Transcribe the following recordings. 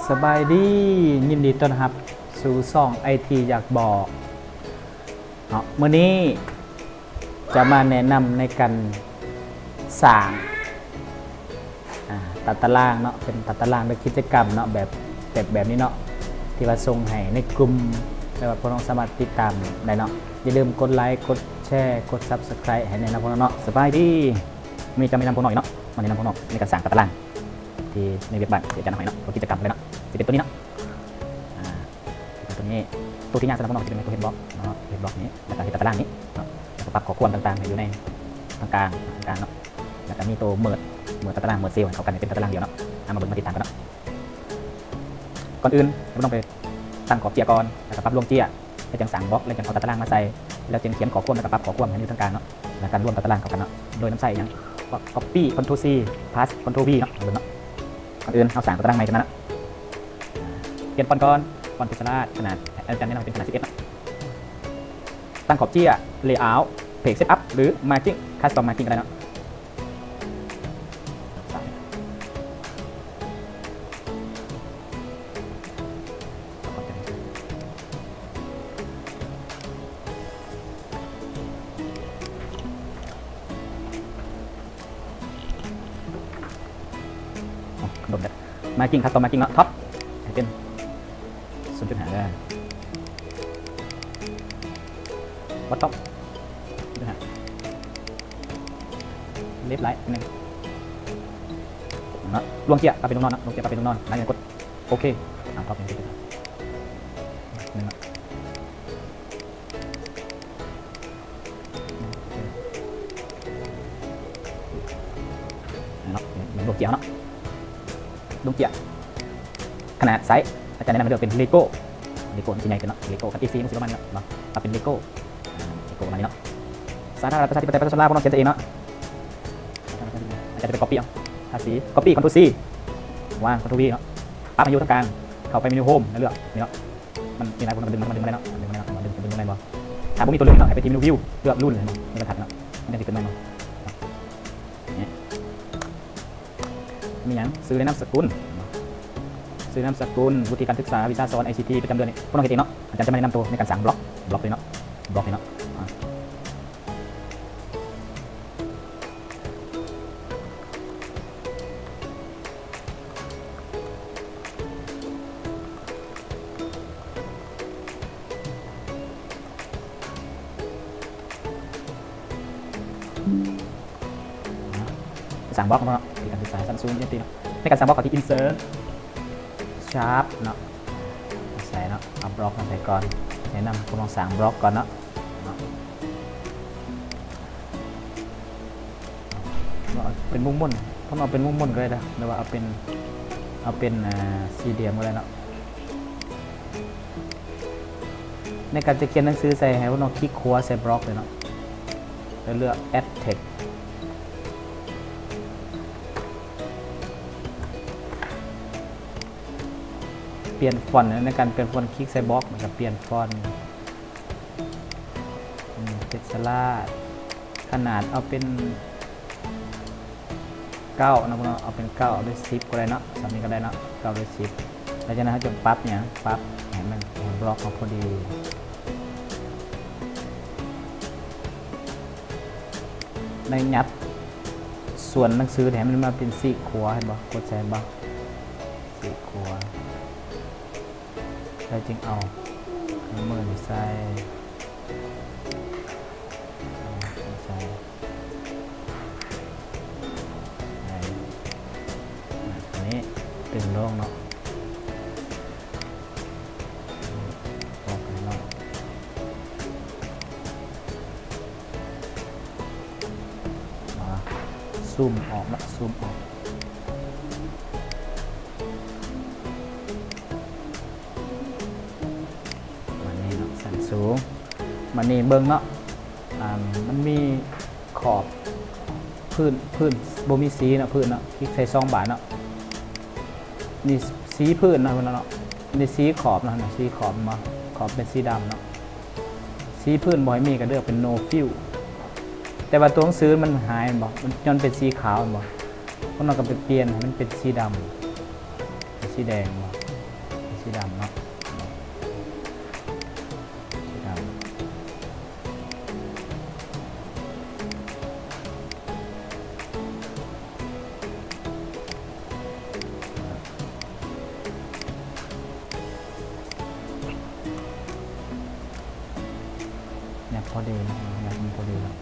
ສະບາຍດີ ຍິນດີຕ້ອນຮັບສູ່ຊ່ອງໄອທີຢາກບອກເນາະ. ມື້ນີ້ຈະມາແນະນຳໃນການສ້າງ ອາ ຕາຕະລາງເນາະ, ເປັນຕາຕະລາງ ຫຼື ກິດຈະກຳເນາະ ແບບ ແບບ ແບບນີ້ເນາະ ທີ່ວ່າສົ່ງໃຫ້ໃນກຸ່ມ ແລະ ວ່າພວກນ້ອງສາມາດຕິດຕາມໄດ້ເນາະ. ຢ່າລືມກົດໄລ ກົດແຊ ກົດ Subscribe ໃຫ້ແດ່ເນາະພວກນ້ອງເນາະ. ສະບາຍດີ. ມື້ນີ້ຈະມາແນະນຳພວກນ້ອງເນາະ, ມາແນະນຳພວກນ້ອງໃນການສ້າງຕາຕະລາງທີ່ໃນວຽກບ້ານທີ່ອາຈານເອົາໃຫ້ເນາະ, ເປັນກິດຈະກຳເລີຍເນາະ, ຈະເປັນຕົວນີ້ເນາະ. ອາ ຕົວນີ້ ຕົວທີ່ຍາກສຳລັບພວກນ້ອງຈະເປັນຕົວເຮັດບລັອກເນາະ, ເຮັດບລັອກນີ້ ແລ້ວກໍເຮັດຕາຕະລາງນີ້ເນາະ, ແລ້ວກໍປັບຂໍ້ຄວາມຕ່າງໆໃຫ້ຢູ່ໃນທາງກາງ ທາງກາງເນາະ, ແລ້ວກໍມີຕົວ merge merge ຕາຕະລາງ merge cell ໃຫ້ເຂົ້າກັນໃຫ້ເປັນຕາຕະລາງດຽວເນາະ. ເຮົາມາເບິ່ງ ມາຕິດຕາມກັນເນາະ. ກ່ອນອື່ນ ເຮົາຕ້ອງໄປຕັ້ງຂອບເຈ້ຍກ່ອນ ແລ້ວກໍປັບລວງເຈ້ຍ ແລ້ວຈັ່ງສ້າງບລັອກ ແລ້ວຈັ່ງເອົາຕາຕະລາງມາໃສ່ ແລ້ວຈຶ່ງຂຽນຂໍ້ຄວາມ ແລ້ວກໍປັບຂໍ້ຄວາມໃຫ້ຢູ່ທາງກາງເນາະ, ແລ້ວກໍລວມຕາຕະລາງເຂົ້າກັນເນາະ ໂດຍນຳໃຊ້ຫຍັງ Copy Ctrl C Paste Ctrl V ເນາະ. ມາເບິ່ງເນາະ. ກ່ອນອື່ນເຮົາສ້າງຕາຕະລາງໃໝ່ຂຶ້ນມາເນາະ, ປ່ຽນຟອນກ່ອນ, ຟອນ Pixellate ຂະໜາດ ອາຈານແນະນຳໃຫ້ເປັນຂະໜາດສິບເອັດເນາະ. ຕັ້ງຂອບເຈ້ຍ Layout Page Setup ຫຼື Margin Custom Margin ກໍໄດ້ເນາະ. ໂດນແລ້ວ Margin Custom Margin ເນາະ, Top ໃຫ້ເປັນ ສູນຈຸດຫ້າເດີ, Bottom ສູນຈຸດຫ້າ, Left Right ໜຶ່ງເນາະ. ລວງເຈ້ຍປັບເປັນລູກນອນເນາະ, ລວງເຈ້ຍປັບເປັນລູກນອນ, ຫຼັງຈາກນັ້ນກົດໂອເຄ. ອາ ທັບເປັນ ໜຶ່ງເນາະ. ເນາະ ເບິ່ງໂລເກຍເນາະ, ໂລເກຍຂະໜາດໄຊ ອາຈານແນະນຳໃຫ້ເລືອກເປັນເລໂກ້, ເລໂກ້ມັນຊິໃຫຍ່ຂຶ້ນເນາະ, ເລໂກ້ຄັນເອຊີມັນຊິປະມານນີ້ເນາະ, ປັບເປັນເລໂກ້ ເລໂກ້ປະມານນີ້ເນາະ. ສາທາລະນະລັດ ປະຊາທິປະໄຕ ປະຊາຊົນລາວ ພວກນ້ອງຂຽນໃສ່ເອງເນາະ. ອາຈານຈະໄປກັອບປີ້ເອົາ ທາສີ ກັອບປີ້ ຄອນໂທຣຊີ ວາງ ຄອນໂທຣວີເນາະ, ປັບໃຫ້ຢູ່ທາງກາງ ເຂົ້າໄປເມນູໂຮມ ແລ້ວເລືອກນີ້ເນາະ. ມັນມີຫຼາຍຄົນ ມັນດຶງ ມັນດຶງບໍ່ໄດ້ເນາະ, ມັນດຶງບໍ່ໄດ້ເນາະ, ມັນດຶງ ມັນດຶງບໍ່ໄດ້ບໍ່. ຖ້າບໍ່ມີຕົວເລືອກເນາະ ໃຫ້ໄປທີ່ເມນູວິວ ເລືອກຣູນ ເຫັນບໍ່ ໃນບັນທັດເນາະ, ມັນຈັ່ງຊິຂຶ້ນມາເນາະ. ນີ້ ມີຫຍັງ ຊື່ ແລະ ນາມສະກຸນ, ຊື່ ນາມສະກຸນ, ວຸດທິການສຶກສາ, ວິຊາສອນ ໄອຊີທີ ປະຈຳເດືອນນີ້ ພວກນ້ອງເຮັດເອງເນາະ. ອາຈານຈະມາແນະນຳໂຕໃນການສ້າງບລັອກ ບລັອກນີ້ເນາະ, ບລັອກນີ້ເນາະ. ສ້າງບລັອກເນາະ, ທີ່ການສຶກສາຊັ້ນສູງ ເອັສທີ ເນາະ. ໃນການສ້າງບລັອກ ເຂົ້າທີ່ Insert Shape ເນາະ, ໃສ່ເນາະ, ເອົາບລັອກມາໃສ່ກ່ອນ. ແນະນຳພວກນ້ອງສ້າງບລັອກກ່ອນເນາະ. ເອົາເປັນວົງມົນ, ເພິ່ນເອົາເປັນວົງມົນກໍໄດ້ເດີ ຫຼືວ່າເອົາເປັນ ເອົາເປັນ ອ່າ ສີ່ຫຼ່ຽມກໍໄດ້ເນາະ. ໃນການຈະຂຽນໜັງສືໃສ່ ໃຫ້ພວກນ້ອງຄລິກຂວາໃສ່ບລັອກເລີຍເນາະ ແລ້ວເລືອກ Add Text. ປ່ຽນຟອນ, ໃນການປ່ຽນຟອນ ຄລິກໃສ່ບລັອກ ແລ້ວກໍປ່ຽນຟອນ. ອືມ ເທັກສະລາດ ຂະໜາດເອົາເປັນເກົ້າເນາະ, ເອົາເປັນເກົ້າ ຫຼື ສິບກໍໄດ້ເນາະ, ສ່ຳນີ້ກໍໄດ້ເນາະ, ເກົ້າ ຫຼື ສິບ. ຫຼັງຈາກນັ້ນເຮົາຈະປັບຫຍັງ? ປັບໃຫ້ມັນ ໃຫ້ບລັອກເຮົາພໍດີ. ໃນຫຍັບສ່ວນໜັງສື ໃຫ້ມັນມາເປັນຊີກຂວາ, ເຫັນບໍ່? ກົດໃສ່ ເຫັນບໍ່? ຊີກຂວາ. ແລ້ວຈຶ່ງເອົາເຄື່ອງມືນີ້ໃສ່ ໃສ່ ໃສ່ ອັນນີ້ດຶງລົງເນາະ, ອອກໃຫ້ໜ້ອຍ. ອ່າ ຊູມອອກເນາະ, ຊູມອອກ. ບາດນີ້ເນາະ ຊັ້ນສູງ. ບາດນີ້ເບິ່ງເນາະ, ອ່າ ມັນມີຂອບພື້ນ, ພື້ນບໍ່ມີສີເນາະ, ພື້ນເນາະ, ຄລິກໃສ່ສອງບາດເນາະ. ນີ້ສີພື້ນເນາະ, ເນາະ. ນີ້ສີຂອບເນາະ, ເນາະ, ສີຂອບເນາະ, ຂອບເປັນສີດຳເນາະ. ສີພື້ນບໍ່ໃຫ້ມີ ກໍເລືອກເປັນ No Fill. ແຕ່ວ່າຕົວໜັງສືມັນຫາຍແມ່ນບໍ່? ມັນຍ້ອນເປັນສີຂາວແມ່ນບໍ່? ພວກນ້ອງກໍໄປປ່ຽນໃຫ້ມັນເປັນສີດຳ ເປັນສີແດງເນາະ. ສີດຳເນາະ ສີດຳ. ຫຍັບພໍດີເນາະ ຫຍັບມັນພໍດີເນາະ.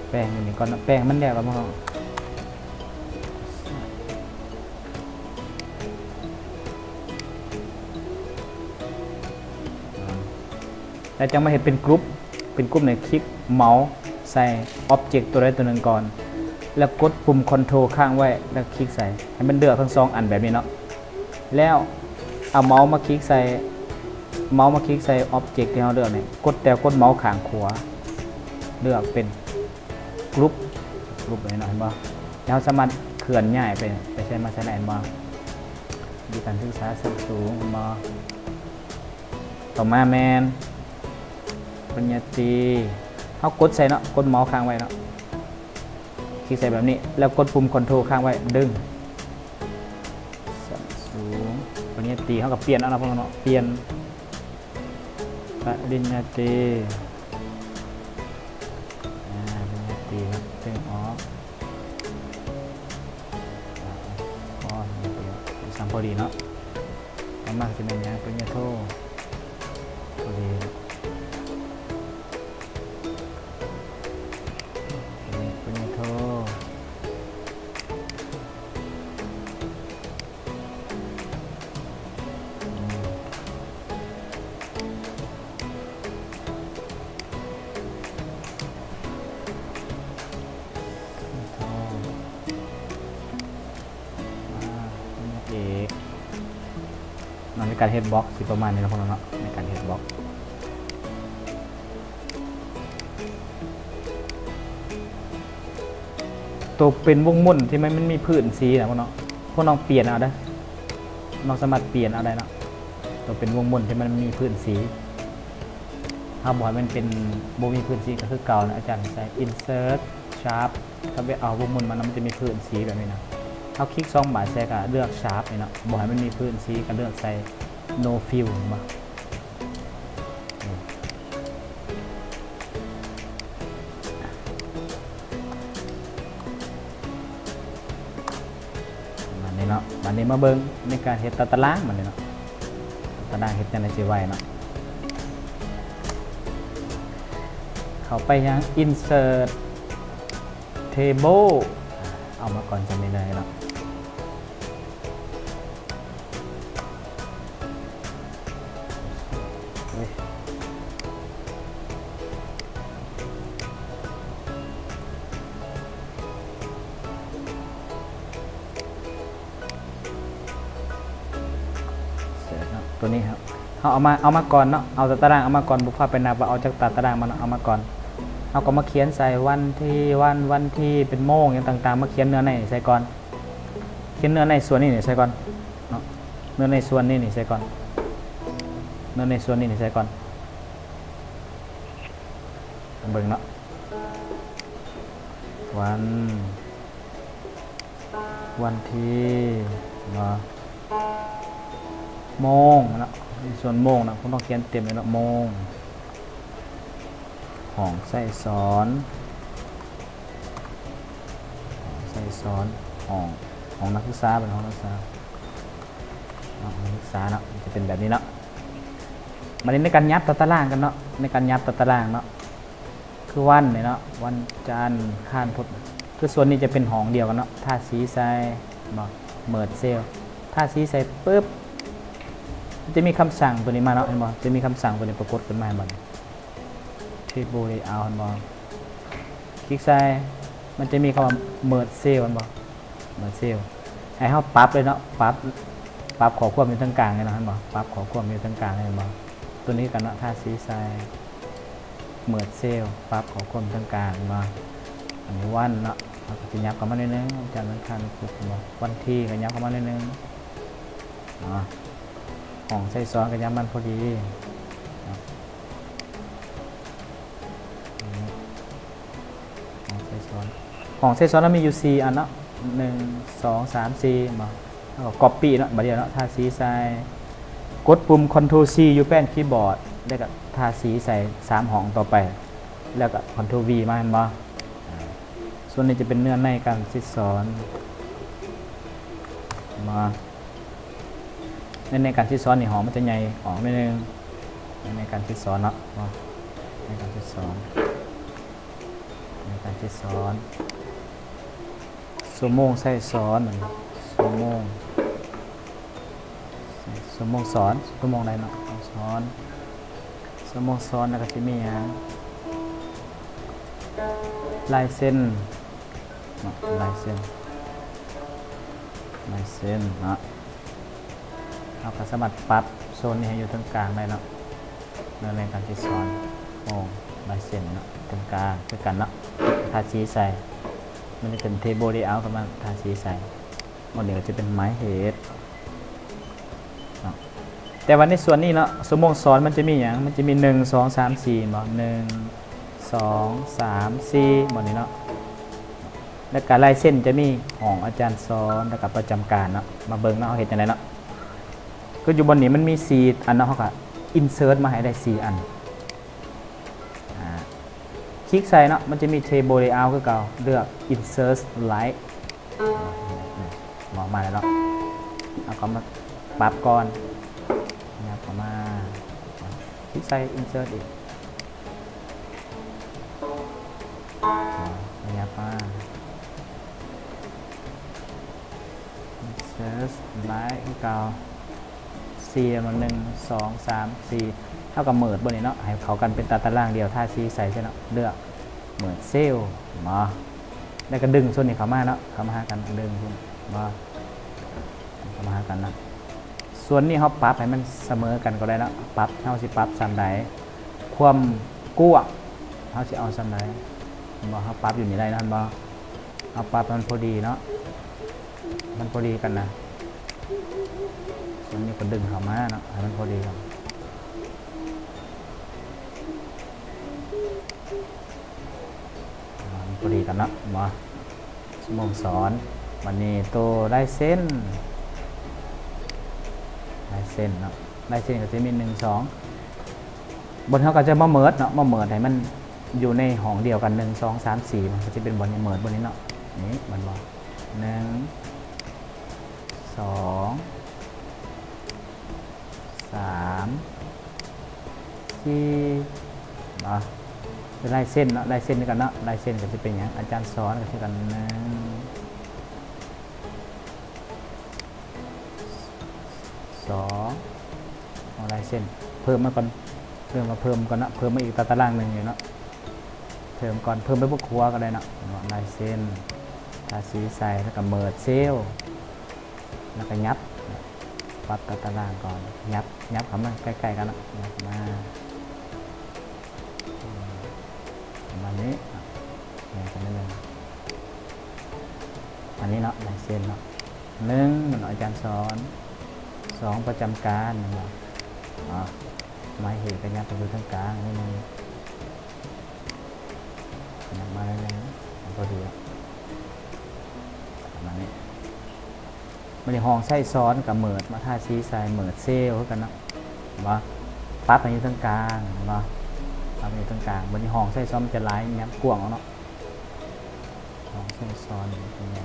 ແປງຢູ່ນີ້ກ່ອນເນາະ ແປງມັນແດດແລ້ວເນາະ. ແລ້ວຈັ່ງມາເຮັດເປັນກຣຸບ ເປັນກຣຸບນີ້ ຄລິກເມົາສ໌ໃສ່ອອບເຈັກຕົວໃດຕົວໜຶ່ງກ່ອນ ແລ້ວກົດປຸ່ມຄອນໂທຣຄ້າງໄວ້ ແລ້ວຄລິກໃສ່ ໃຫ້ມັນເລືອກທັງສອງອັນແບບນີ້ເນາະ. ແລ້ວເອົາເມົາສ໌ມາຄລິກໃສ່ ເມົາສ໌ມາຄລິກໃສ່ອອບເຈັກທີ່ເຮົາເລືອກນີ້ ກົດ ແຕ່ກົດເມົາສ໌ຂ້າງຂວາ ເລືອກເປັນກຣຸບ ກຣຸບນີ້ເນາະ ເຫັນບໍ່? ແລ້ວເຮົາສາມາດເຄື່ອນຍ້າຍໄປ ໄປໃສມາໃສໄດ້ ເຫັນບໍ່? ວິທະຍາການສຶກສາຊັ້ນສູງ ເຫັນບໍ່? ຕໍ່ມາແມ່ນປະລິນຍາຕີ ເຮົາກົດໃສ່ເນາະ ກົດເມົາສ໌ຄ້າງໄວ້ເນາະ ຄລິກໃສ່ແບບນີ້ ແລ້ວກົດປຸ່ມຄອນໂທຣຄ້າງໄວ້ ດຶງ ຊັ້ນສູງ ປະລິນຍາຕີ ເຮົາກໍປ່ຽນເອົາເນາະ ພວກເຮົາເນາະ ປ່ຽນປະລິນຍາຕີ ອາ ປະລິນຍາຕີເນາະ ດຶງອອກ ພໍ ປະລິນຍາຕີ ຊ່ຳພໍດີເນາະ. ຕໍ່ມາຊິແມ່ນຫຍັງ? ປະລິນຍາໂທ ພໍດີ ປະລິນຍາໂທ ອືມ ໂທ ອາ ເອກ ເນາະ ໃນການເຮັດບລັອກຊິປະມານນີ້ເນາະ ພວກເຮົາເນາະ ໃນການເຮັດບລັອກ. ໂຕເປັນວົງມົນທີ່ມັນ ມັນມີພື້ນສີນະພວກເຮົາເນາະ ພວກນ້ອງປ່ຽນເອົາເດີ ນ້ອງສາມາດປ່ຽນເອົາໄດ້ເນາະ ໂຕເປັນວົງມົນທີ່ມັນມີພື້ນສີ ເຮົາບໍ່ໃຫ້ມັນເປັນ ບໍ່ມີພື້ນສີກໍຄືເກົ່ານະ ອາຈານໃສ່ insert sharp ຖ້າແບບເອົາວົງມົນມານຳ ມັນຈະມີພື້ນສີແບບນີ້ນະ ເຮົາຄລິກສອງບາດໃສ່ ກໍເລືອກ sharp ນີ້ເນາະ ບໍ່ໃຫ້ມັນມີພື້ນສີ ກໍເລືອກໃສ່ no fill ເຫັນບໍ່? ປະມານນີ້ເນາະ ບາດນີ້ມາເບິ່ງໃນການເຮັດຕາຕະລາງ ບາດນີ້ເນາະ ຕາຕະລາງເຮັດຈັ່ງໃດຊິໄວເນາະ ເຂົ້າໄປຫຍັງ insert table ເອົາມາກ່ອນ ຊ່ຳນີ້ເລີຍເນາະ. ໂຕນີ້ເຮົາ ເຮົາເອົາມາ ເອົາມາກ່ອນເນາະ ເອົາຕາຕະລາງເອົາມາກ່ອນ ບໍ່ພາໄປນັບວ່າເອົາຈາກຕາຕະລາງມາເນາະ ເອົາມາກ່ອນ ເຮົາກໍມາຂຽນໃສ່ວັນທີ ວັນ ວັນທີເປັນໂມງຫຍັງຕ່າງໆ ມາຂຽນເນື້ອໃນໃສ່ກ່ອນ ຂຽນເນື້ອໃນສ່ວນນີ້ໃສ່ກ່ອນເນາະ ເນື້ອໃນສ່ວນນີ້ໃສ່ກ່ອນ ເນື້ອໃນສ່ວນນີ້ໃສ່ກ່ອນ ເບິ່ງເນາະ ວັນ ວັນທີເນາະ ໂມງເນາະ ໃນສ່ວນໂມງເນາະ ພວກເຮົາຂຽນເຕັມເລີຍເນາະ ໂມງ ຫ້ອງໃຊ້ສອນ ຫ້ອງໃຊ້ສອນ ຫ້ອງ ຫ້ອງນັກສຶກສາ ເປັນຫ້ອງນັກສຶກສາ ຫ້ອງນັກສຶກສາເນາະ ມັນຈະເປັນແບບນີ້ເນາະ ບາດນີ້ໃນການຫຍັບຕາຕະລາງກັນເນາະ ໃນການຫຍັບຕາຕະລາງເນາະ ຄືວັນນີ້ເນາະ ວັນຈັນ ອັງຄານ ພຸດ ຄືສ່ວນນີ້ຈະເປັນຫ້ອງດຽວກັນເນາະ ທາສີໃສ່ ເນາະ merge cell ທາສີໃສ່ປຶບ ຈະມີຄຳສັ່ງຕົວນີ້ມາເນາະ ເຫັນບໍ່ ຈະມີຄຳສັ່ງຕົວນີ້ປາກົດຂຶ້ນມາ ເຫັນບໍ່ table layout ເຫັນບໍ່ ຄລິກໃສ່ ມັນຈະມີຄຳວ່າ merge cell ເຫັນບໍ່ merge cell ໃຫ້ເຮົາປັບເລີຍເນາະ ປັບ ປັບຂໍ້ຄວາມຢູ່ເທິງກາງເລີຍເນາະ ເຫັນບໍ່ ປັບຂໍ້ຄວາມຢູ່ເທິງກາງເລີຍ ເຫັນບໍ່ ຕົວນີ້ຄືກັນເນາະ ທາສີໃສ່ merge cell ປັບຂໍ້ຄວາມເທິງກາງ ເຫັນບໍ່ ອັນນີ້ວັນເນາະ ເຮົາກໍຊິຫຍັບເຂົ້າມາໜ້ອຍໜຶ່ງ ຈັນ ອັງຄານ ພຸດ ເຫັນບໍ່ ວັນທີກໍຫຍັບເຂົ້າມາໜ້ອຍໜຶ່ງເນາະ ຫ້ອງໃຊ້ສອນກໍຫຍັບມັນພໍດີເນາະ ຫ້ອງໃຊ້ສອນ ຫ້ອງໃຊ້ຊ້ອນເຮົາມີຢູ່ສີ່ອັນເນາະ ໜຶ່ງ ສອງ ສາມ ສີ່ ເນາະ ເຮົາກໍກັອບປີ້ເນາະ ບາດດຽວເນາະ ທາສີໃສ່ ກົດປຸ່ມ Ctrl C ຢູ່ແປ້ນຄີບອດ ແລ້ວກໍທາສີໃສ່ສາມຫ້ອງຕໍ່ໄປ ແລ້ວກໍ Ctrl V ມາ ເຫັນບໍ່? ອາ ສ່ວນນີ້ຈະເປັນເນື້ອໃນການສິດສອນ ມາ ໃນ ໃນການສິດສອນນີ້ ຫ້ອງມັນຈະໃຫຍ່ອອກໜ້ອຍໜຶ່ງ ໃນ ໃນການສິດສອນເນາະ ໃນການສິດສອນ ໃນການສິດສອນ ຊົ່ວໂມງໃຊ້ສອນ ຊົ່ວໂມງ ຊົ່ວໂມງສອນ ຊົ່ວໂມງໃດເນາະ ສອນ ຊົ່ວໂມງສອນ ແລ້ວກໍຊິມີຫຍັງ ລາຍເຊັນ ເນາະ ລາຍເຊັນ ລາຍເຊັນເນາະ ເຮົາກໍສາມາດປັບໂຊນນີ້ໃຫ້ຢູ່ເທິງກາງໄດ້ເນາະ ໃນ ໃນການທີ່ສອນ ໂອ້ ລາຍເຊັນເນາະ ເທິງກາງຄືກັນເນາະ ທາສີໃສ່ ມັນຈະເປັນ Table Layout ກໍມາທາສີໃສ່ ໝົດນີ້ກໍຈະເປັນ My Head ເນາະ ແຕ່ວ່າໃນສ່ວນນີ້ເນາະ ຊົ່ວໂມງສອນມັນຈະມີຫຍັງ? ມັນຈະມີ ໜຶ່ງ ສອງ ສາມ ສີ່ ເນາະ ໜຶ່ງ ສອງ ສາມ ສີ່ ໝົດນີ້ເນາະ ແລ້ວກະລາຍເຊັນຈະມີຫ້ອງອາຈານສອນ ແລ້ວກະປະຈຳການເນາະ ມາເບິ່ງເນາະ ເຮົາເຮັດຈັ່ງໃດເນາະ ຄືຢູ່ບ່ອນນີ້ມັນມີສີ່ອັນເນາະ ເຮົາກະ Insert ມາໃຫ້ໄດ້ສີ່ອັນ ອາ ຄລິກໃສ່ເນາະ ມັນຈະມີ Table Layout ຄືເກົ່າ ເລືອກ Insert Line ມອງມາແລ້ວເນາະ ເຮົາກໍມາປັບກ່ອນ ຫຍັບເຂົ້າມາ ຄລິກໃສ່ Insert ອີກ ຫຍັບມາ Insert Line ຄືເກົ່າ ສີ່ ໜຶ່ງ ສອງ ສາມ ສີ່ ເຮົາກໍ Merge ບ່ອນນີ້ເນາະ ໃຫ້ເຂົ້າກັນເປັນຕາຕະລາງດຽວ ທາສີໃສ່ເນາະ ເລືອກ Merge Cell ເນາະ ແລ້ວກໍດຶງສ່ວນນີ້ເຂົ້າມາເນາະ ເຂົ້າມາຫາກັນ ດຶງເນາະ ເຂົ້າມາຫາກັນເນາະ ສ່ວນນີ້ເຮົາປັບໃຫ້ມັນສະເໝີກັນກໍໄດ້ເນາະ ປັບ ເຮົາຊິປັບສ່ຳໃດ ຄວາມກວ້າງເຮົາຊິເອົາສ່ຳໃດ ເຫັນບໍ່ ເຮົາປັບຢູ່ນີ້ໄດ້ເນາະ ເຫັນບໍ່ ເຮົາປັບໃຫ້ມັນພໍດີເນາະ ມັນພໍດີກັນນະ ສ່ວນນີ້ກໍດຶງເຂົ້າມາເນາະ ໃຫ້ມັນພໍດີກັນ ອ່າ ມັນພໍດີກັນເນາະ ເຫັນບໍ່ ຊົ່ວໂມງສອນ ບັດນີ້ໂຕລາຍເຊັນ ລາຍເຊັນເນາະ ລາຍເຊັນກໍຈະມີ ໜຶ່ງ ສອງ ບ່ອນເຮົາກໍຈະມາ Merge ເນາະ ມາ Merge ໃຫ້ມັນຢູ່ໃນຫ້ອງດຽວກັນ ໜຶ່ງ ສອງ ສາມ ສີ່ ມັນກໍຈະເປັນບ່ອນນີ້ Merge ບ່ອນນີ້ເນາະ ນີ້ ແມ່ນບໍ່ ໜຶ່ງ ສອງ ສາມ ສີ່ ເນາະ ເປັນລາຍເຊັນເນາະ ລາຍເຊັນຄືກັນເນາະ ລາຍເຊັນກໍຈະເປັນຫຍັງ ອາຈານສອນກໍຄືກັນ ໜຶ່ງ ສອງ ເອົາລາຍເຊັນເພີ່ມມາກ່ອນ ເລີ່ມມາເພີ່ມກ່ອນເນາະ ເພີ່ມມາອີກຕາຕະລາງໜຶ່ງນີ້ເນາະ ເພີ່ມກ່ອນ ເພີ່ມໄປເບື້ອງຂວາກໍໄດ້ເນາະ ເນາະ ລາຍເຊັນ ທາສີໃສ່ ແລ້ວກໍ Merge Cell ແລ້ວກໍຫຍັບ ປັບຕາຕະລາງກ່ອນ ຫຍັບ ຫຍັບເຂົ້າມາໃກ້ໆກັນເນາະ ຫຍັບເຂົ້າມາ ປະມານນີ້ ຫຍັບເຂົ້າມາໜຶ່ງ ອັນນີ້ເນາະ ລາຍເຊັນເນາະ ໜຶ່ງ ມັນອາຈານສອນ ສອງ ປະຈຳການ ແມ່ນບໍ່ ອາ My Head ກໍຫຍັບໄປຢູ່ເທິງກາງໜ້ອຍໜຶ່ງ ຫຍັບມາໜ້ອຍໜຶ່ງ ມັນພໍດີລະ ປະມານນີ້ ບັດນີ້ຫ້ອງໃຊ້ສອນກໍ Merge ມາ ທາສີໃສ່ Merge Cell ຄືກັນເນາະ ເຫັນບໍ່ ປັບໃຫ້ຢູ່ເທິງກາງ ເຫັນບໍ່ ປັບໃຫ້ຢູ່ເທິງກາງ ບັດນີ້ຫ້ອງໃຊ້ສອນມັນຈະຫຼາຍ ຫຍັບກວ້າງອອກເນາະ ຫ້ອງໃຊ້ສອນມັນຈະໃຫຍ່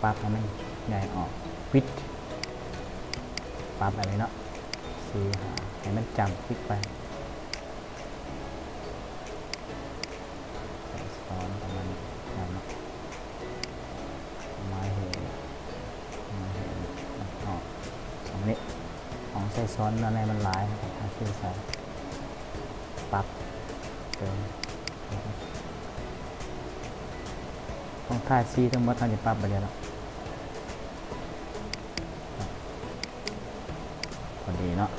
ປັບໃຫ້ມັນໃຫຍ່ອອກ Width ປັບແບບນີ້ເນາະ ສີ່ ຫ້າ ໃຫ້ມັນຈ້ຳ ຄລິກໄປ ໃຊ້ສອນປະມານນີ້ເນາະ My Head My Head ອອກ ຊ່ອງນີ້ ຫ້ອງໃຊ້ສອນອັນໃດມັນຫຼາຍ ທາສີໃສ່ ປັບເຕີມ ຂອງທາສີທັງໝົດເຮົາຈະປັບໄປເລີຍເນາະ ພໍດີເນາະ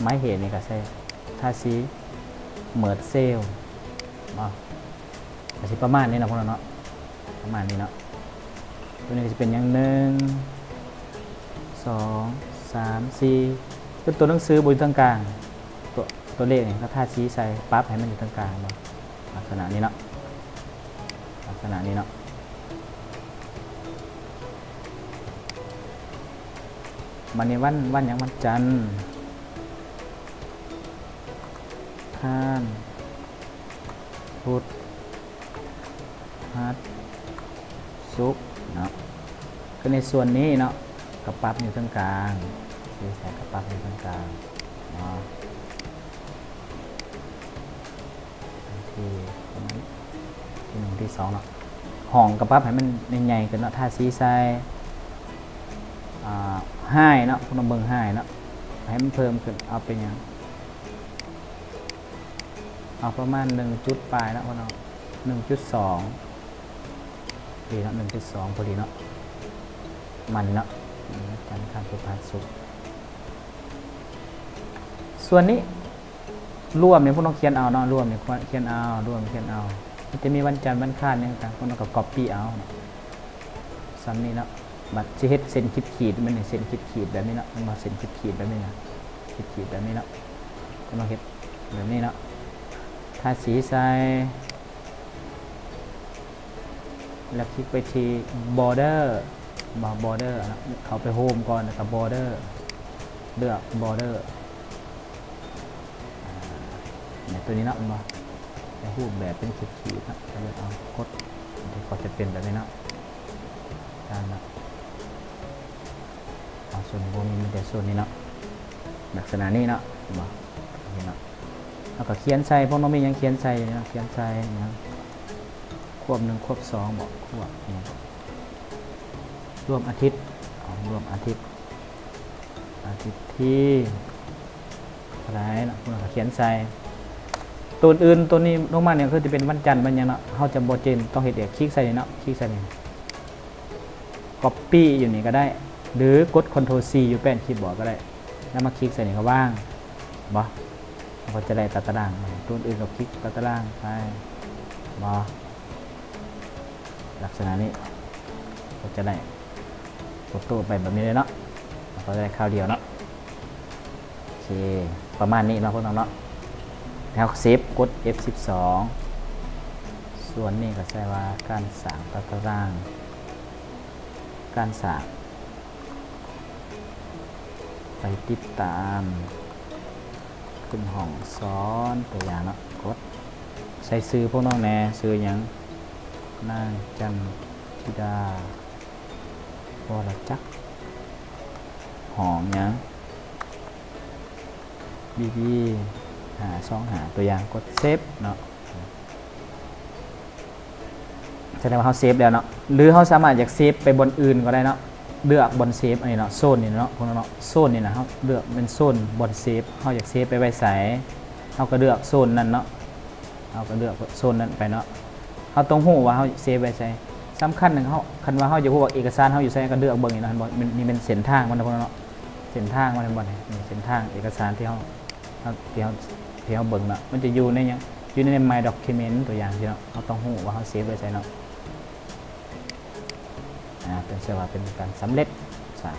My Head ນີ້ກໍໃສ່ທາສີ Merge Cell ເນາະ ກໍຊິປະມານນີ້ເນາະ ພວກເຮົາເນາະ ປະມານນີ້ເນາະ ຕົວນີ້ກໍຊິເປັນຫຍັງ ໜຶ່ງ ສອງ ສາມ ສີ່ ຈົນຕົວໜັງສືບໍ່ຢູ່ເທິງກາງ ຕົວ ຕົວເລກນີ້ກໍທາສີໃສ່ ປັບໃຫ້ມັນຢູ່ເທິງກາງ ເຫັນບໍ່ ລັກສະນະນີ້ເນາະ ລັກສະນະນີ້ເນາະ. ບາດນີ້ວັນ ວັນຫຍັງ? ວັນຈັນ, ອັງຄານ, ພຸດ, ພະຫັດ, ສຸກເນາະ. ຄືໃນສ່ວນນີ້ເນາະ ກະປັບຢູ່ເທິງກາງ, ຊີ້ໃສ່ກະປັບຢູ່ເທິງກາງເນາະ. ທີ ປະມານທີໜຶ່ງ ທີສອງເນາະ. ຫ້ອງກະປັບໃຫ້ມັນໃຫຍ່ໆຂຶ້ນເນາະ, ທາສີໃສ່ ອາ ໄຮເນາະ, ພວກນ້ອງເບິ່ງໄຮເນາະ ໃຫ້ມັນເພີ່ມຂຶ້ນ. ເອົາເປັນຫຍັງ? ເອົາປະມານໜຶ່ງຈຸດປາຍເນາະ ພວກນ້ອງ, ໜຶ່ງຈຸດສອງ ດີເນາະ, ໜຶ່ງຈຸດສອງ ພໍດີເນາະ. ມັນເນາະ ຈັນ ອັງຄານ ພຸດ ພະຫັດ ສຸກ. ສ່ວນນີ້ລວມນີ້ພວກນ້ອງຂຽນເອົາເນາະ, ລວມນີ້ຂຽນເອົາ, ລວມຂຽນເອົາ. ມັນຈະມີວັນຈັນ ວັນອັງຄານຫຍັງຕ່າງໆ ພວກນ້ອງກະກັອບປີ້ເອົາເນາະ. ສ່ຳນີ້ເນາະ. ບັດຊິເຮັດເສັ້ນຂີດໆ ມັນເປັນເສັ້ນຂີດໆແບບນີ້ເນາະ, ເຫັນບໍ່? ເສັ້ນຂີດໆແບບນີ້ນະ, ຂີດໆແບບນີ້ເນາະ. ພວກນ້ອງເຮັດແບບນີ້ເນາະ, ທາສີໃສ່ ແລ້ວຄລິກໄປທີ່ Border ບໍ່ Border ເນາະ, ເຂົ້າໄປ Home ກ່ອນ ແລ້ວກະ Border ເລືອກ Border ອາ ແບບໂຕນີ້ເນາະ, ເຫັນບໍ່? ໃນຮູບແບບເປັນຂີດໆເນາະ, ເລືອກເອົາ ກົດ ມັນກໍຈະເປັນແບບນີ້ເນາະ. ຕາມເນາະ ເອົາ ສ່ວນນີ້ບໍ່ມີ, ມີແຕ່ສ່ວນນີ້ເນາະ, ລັກສະນະນີ້ເນາະ, ເຫັນບໍ່? ນີ້ເນາະ. ເຮົາກະຂຽນໃສ່, ພວກນ້ອງມີຫຍັງຂຽນໃສ່ເນາະ, ຂຽນໃສ່ຫຍັງ? ຄວບໜຶ່ງ ຄວບສອງບໍ? ຄວບຫຍັງ? ລວມອາທິດ, ເອົາ ລວມອາທິດ, ອາທິດທີເທົ່າໃດເນາະ, ພວກນ້ອງກະຂຽນໃສ່. ໂຕອື່ນ ໂຕນີ້ລົງມານີ້ຄືຈະເປັນວັນຈັນ ວັນຫຍັງເນາະ, ເຮົາຈະບໍ່ເຈັນຕ້ອງເຮັດເອງ, ຄລິກໃສ່ນີ້ເນາະ, ຄລິກໃສ່ນີ້. ກັອບປີ້ຢູ່ນີ້ກະໄດ້ ຫຼືກົດ Ctrl C ຢູ່ແປ້ນຄີບອດກະໄດ້ ແລ້ວມາຄລິກໃສ່ນີ້ກະວາງ ເຫັນບໍ່? ເຮົາກະຈະໄດ້ຕາຕະລາງ. ໂຕອື່ນກະຄລິກຕາຕະລາງໄປ ເຫັນບໍ່? ລັກສະນະນີ້ ກະຈະໄດ້ໂຕໆໄປແບບນີ້ເລີຍເນາະ, ເຮົາກະຈະໄດ້ຄາວດຽວເນາະ. ໂອເຄ ປະມານນີ້ເນາະ ພວກນ້ອງເນາະ. ແລ້ວເຮົາເຊບ ກົດ F ສິບສອງ. ສ່ວນນີ້ກະໃສ່ວ່າການສ້າງຕາຕະລາງ, ການສ້າງ ໄປຕິດຕາມກຸ່ມຫ້ອງສອນ ຕົວຢ່າງເນາະ, ກົດ ໃສ່ຊື່ພວກນ້ອງແດ່, ຊື່ຫຍັງ? ນາງ ຈັນທິດາ ວໍລະຈັກ, ຫ້ອງຫຍັງ? ບີບີ ຫ້າສອງຫ້າ ຕົວຢ່າງ, ກົດເຊບເນາະ. ສະແດງວ່າເຮົາເຊບແລ້ວເນາະ, ຫຼືເຮົາສາມາດຢາກເຊບໄປບ່ອນອື່ນກໍໄດ້ເນາະ. ເລືອກບ່ອນເຊບອັນນີ້ເນາະ, ໂຊນນີ້ເນາະ ພວກນ້ອງເນາະ, ໂຊນນີ້ນະ ເຮົາເລືອກແມ່ນໂຊນບ່ອນເຊບ, ເຮົາຢາກເຊບໄປໄວ້ໃສ ເຮົາກະເລືອກໂຊນນັ້ນເນາະ, ເຮົາກະເລືອກໂຊນນັ້ນໄປເນາະ. ເຮົາຕ້ອງຮູ້ວ່າເຮົາເຊບໄວ້ໃສ. ສຳຄັນໜຶ່ງ ເຮົາ ຄັນວ່າເຮົາຢາກຮູ້ວ່າເອກະສານເຮົາຢູ່ໃສ ກະເລືອກເບິ່ງນີ້ເນາະ, ເຫັນບໍ່? ມັນ ນີ້ແມ່ນເສັ້ນທາງມັນນະ ພວກນ້ອງເນາະ, ເສັ້ນທາງມັນ ເຫັນບໍ່? ນີ້ເສັ້ນທາງເອກະສານທີ່ເຮົາ ເຮົາ ທີ່ເຮົາ ທີ່ເຮົາເບິ່ງເນາະ, ມັນຈະຢູ່ໃນຫຍັງ? ຢູ່ໃນ My Document ຕົວຢ່າງຊີ້ເນາະ, ເຮົາຕ້ອງຮູ້ວ່າເຮົາເຊບໄວ້ໃສເນາະ. ອາ ເປັນ ເຊື່ອວ່າເປັນການສຳເລັດ ສ້າງ